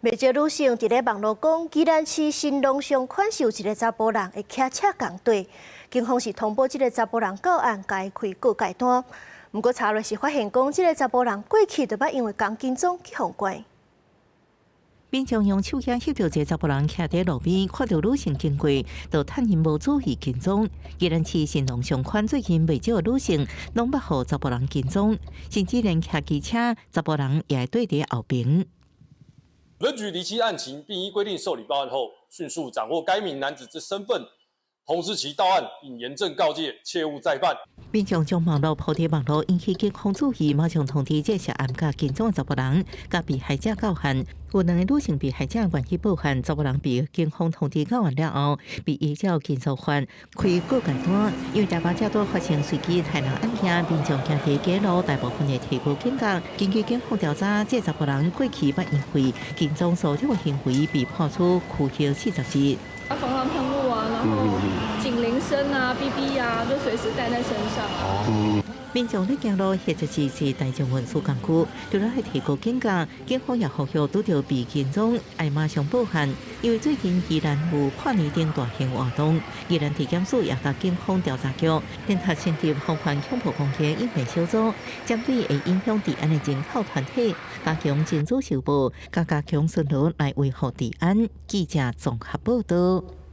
袂少女性佇咧網路講，宜蘭市神農上款是有一个查埔人會騎車共綴，警方是通報這个查埔人到案，共伊開告誡單。毋過查落是發現講，這个查埔人過去就捌因為仝警總去予關。民眾用手機翕著一个查埔人徛佇路邊，看著女性經過，就趁𪜶無注意跟蹤。宜蘭市神農上寬最近袂少女性攏捌予查埔人跟蹤，甚至連騎機車，查埔人也會綴佇後爿。分局釐清案情，並依規定受理報案後，迅速掌握該名男子之身份，通知其到案，並嚴正告誡，切勿再犯。民眾將網路鋪佇網路，引起警方注意，馬上通知這涉案佮跟蹤的查埔人，佮被害者到案。有兩个女性被害者願意報案，查埔人被警方通知到案了後，被依照刑訴法開告誡單。因為台北這多發生隨機殺人案件，民眾驚佇街路，大部分會提高警覺。根據警方調查，這查埔人過去捌因為跟蹤騷擾行為被判處拘役40日。防狼噴霧啊，然後警鈴聲啊、嗶嗶啊，都隨時帶在身上啊。民眾咧行路或者是坐大眾運輸工具，除了愛提高警覺，警方也呼籲拄著被跟蹤，愛馬上報案。因為最近宜蘭有跨年燈大型活動，宜蘭地檢署也佮警方調查局聯合成立防範恐怖攻擊應變小組，針對會影響治安的人口團體，加強情資收報，佮加強巡邏來維護治安。記者綜合報導。